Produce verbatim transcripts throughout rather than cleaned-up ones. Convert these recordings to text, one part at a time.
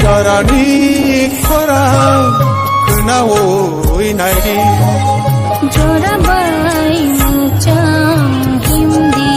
Jorani khorang khwnawi naidi. Jora bai mwchang himdi.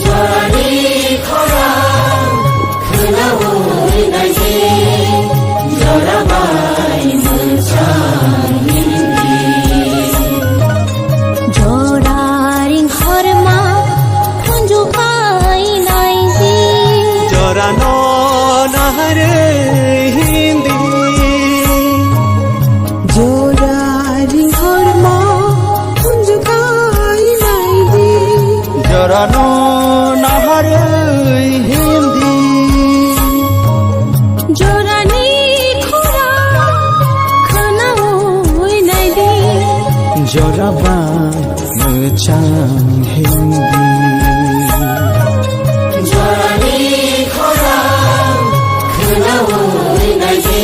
Jorani khorang khwnawi naidi. Jora bai mwchang himdi. Jora ring horma khunju khai naidi. Jorano naharwi himdi. Jora ring horma khunju khai naidi. Jorano naharwi himdi. Jorani khorang khwnawi naidi. Jora bai mwchang himdi. Jorani khorang khwnawi naidi.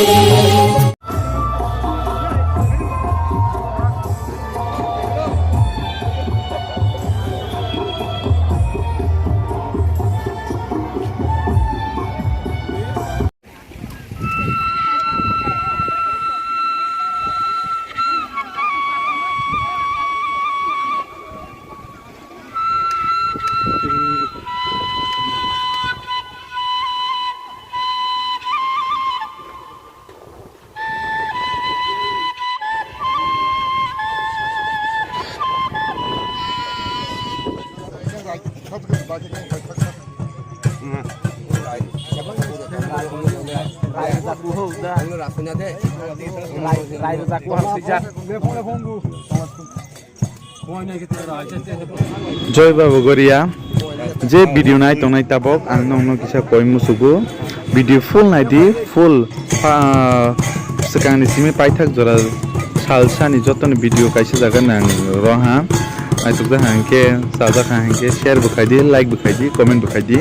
Joy Babu Goria, je video nai tongnai tabok, ang nongno kisa koi musugo, video full naidi, full, ah, swkangni simi paithak jora salsani jotoni video kaisa jaga nang roha, naitokjak hangke, chajak hangke, share bo khaidi, like bo khaidi, comment bo khaidi.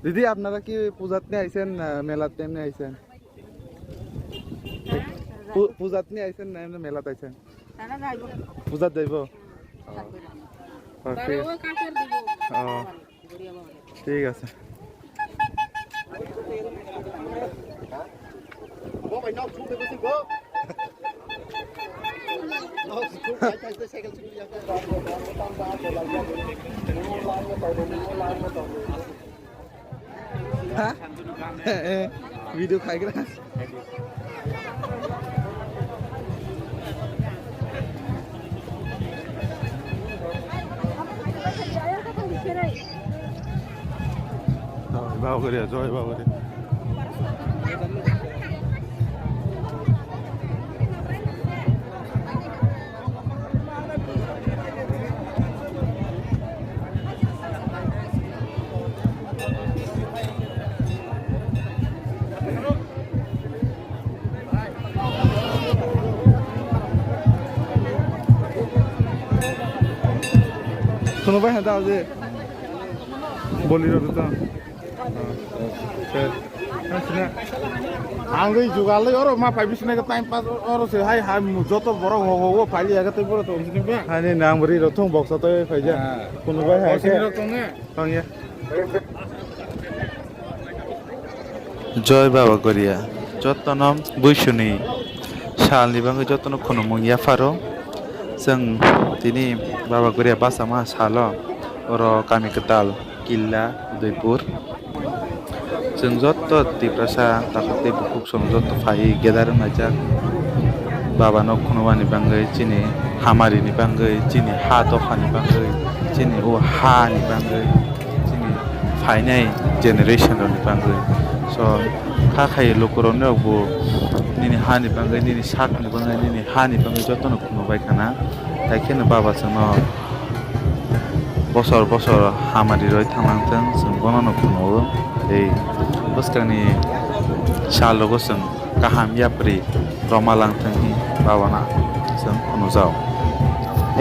দিদি, আপনারা কি পূজাত নিয়ে আইছেন, না মেলাত এমনি আইছেন? পূ-, পূজাত নিয়ে আইছেন না এমনি মেলাত আইছেন? পূজাত যাইব? অ, ঠিক আছে। অ, ঠিক আছে। Ha? Eh, eh, video khai kira. Joy Babaguria, Joy Babaguria. Khunu bai hada je. Boli rok to. Ang oi jugal oi oro ma phai bisina time pass oro se hai ha joto borok ho ho phai liya ga tei borok tong sini ba. Hani nang bri rok thong box to phai ja. Khunu bai hai. Bosni rok tong ne. Tong ya. Joy Babaguria, jotono buisuni salni bagwi jotono khunumung yapharo. Chwng tini Babaguria bachama salo oro kami kwtal Killa Udaipur. Chwng joto Tiprasa takhuk tei bukhuk chwng joto phai gather wnglaijak. Baba no khunubani bagwi, chini hamari ni bagwi, chini ha dopha ni bagwi, chini o ha ni bagwi. Chini phainai generation rokni bagwi. So, kha khai lukurokni rokbo nini hani bagwi, nini sakni bagwi, nini hani bagwi jotono khunu bai khana. Hai kheno baba chwngno bosor bosor hamari rwi thanglang thwng, chwng bonono khunu-o. Tei bwskangni sal rogo chwng kaham yapri rwma lang thwng hi babana chwng khunujao.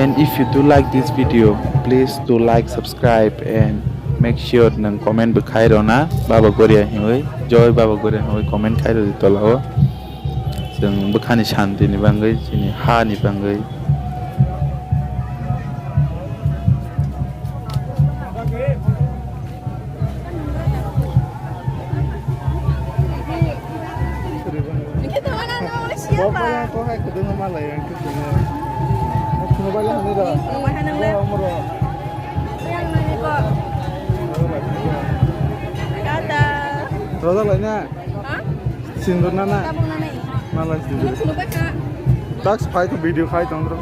And if you do like this video, please do like, subscribe and make sure nang comment bo khai rona Babaguria hinwi, Joy Babaguria hinwi comment khai rodi tolao. Chwng bwkhani shanti ni bagwi, chini ha ni bagwi. Roda laina? Sindur nana? Nala sindur. Tax phai to video khai tong bro.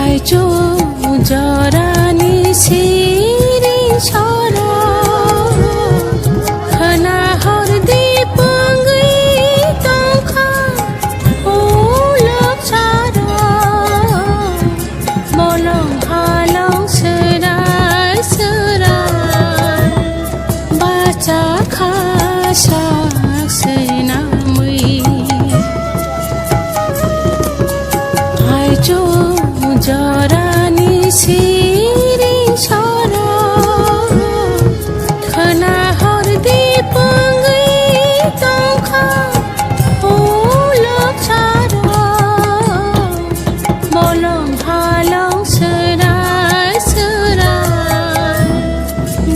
Aichu jorani siring soro, khwna hordi pungwi tongkha ulok saro. Bolong halong swrai swrai bacha kha sak swnamwi. Aichu jorani siring soro, khwna hordi pungwi tongkha ulok saro. Bolong halong swrai swrai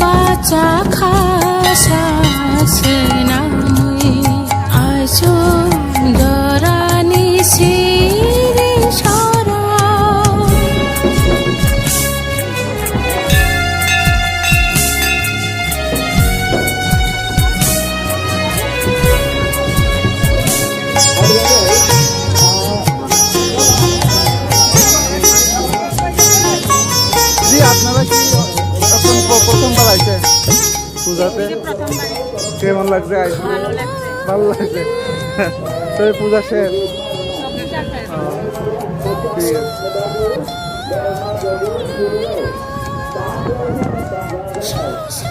bacha kha sak swnamwi. Aichu jorani siring soro. যাতে এই যে প্রথমবার এসেছি। কেমন লাগছে আইসক্রিম? ভালো লাগছে। ভালো লাগছে। তো এই পূজা শেষ? সব শেষ। হ্যাঁ। ঠিক আছে।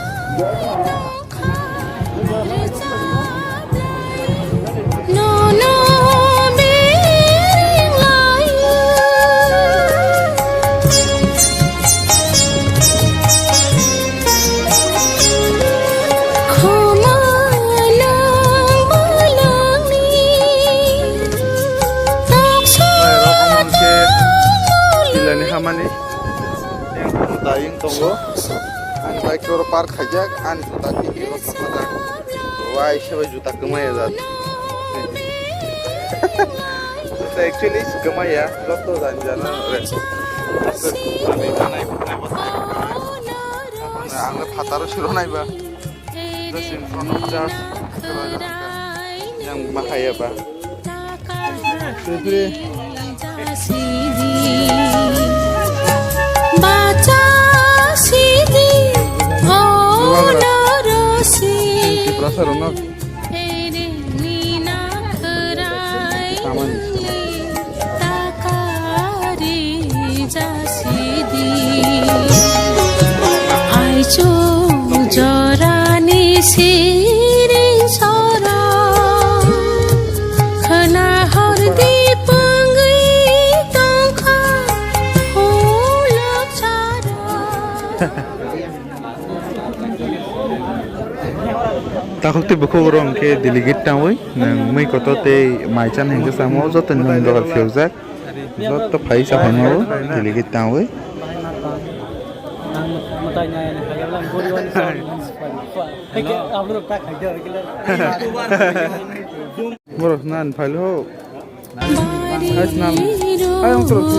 Rohormon khe tilani hamani. Yang juta yang tongo. Ani bike oro park khaijak, ani juta khe iro thapajak. Wai se bai juta kwmaya jat. Actually kwmaya, joto jani jana re. Ang le phataro siro naiba. Just in front of church. Yang mahaya ba. Bacha sidi, oh, norosi. Tiprasa rok no. Tamani. Takari jasidi. Aichu jorani siring soro. Khna hordi pungwi tongkha ulok saro. Takhuk tei bukhuk rok hwnkhe delegate tangwi nwng mui kotor tei mai chan hwnkhe samo joto nwng dogar phiyokjak. Joto phai saphano delegate tangwi. Borok nan phai ho. Guys, nam. Ayong terus.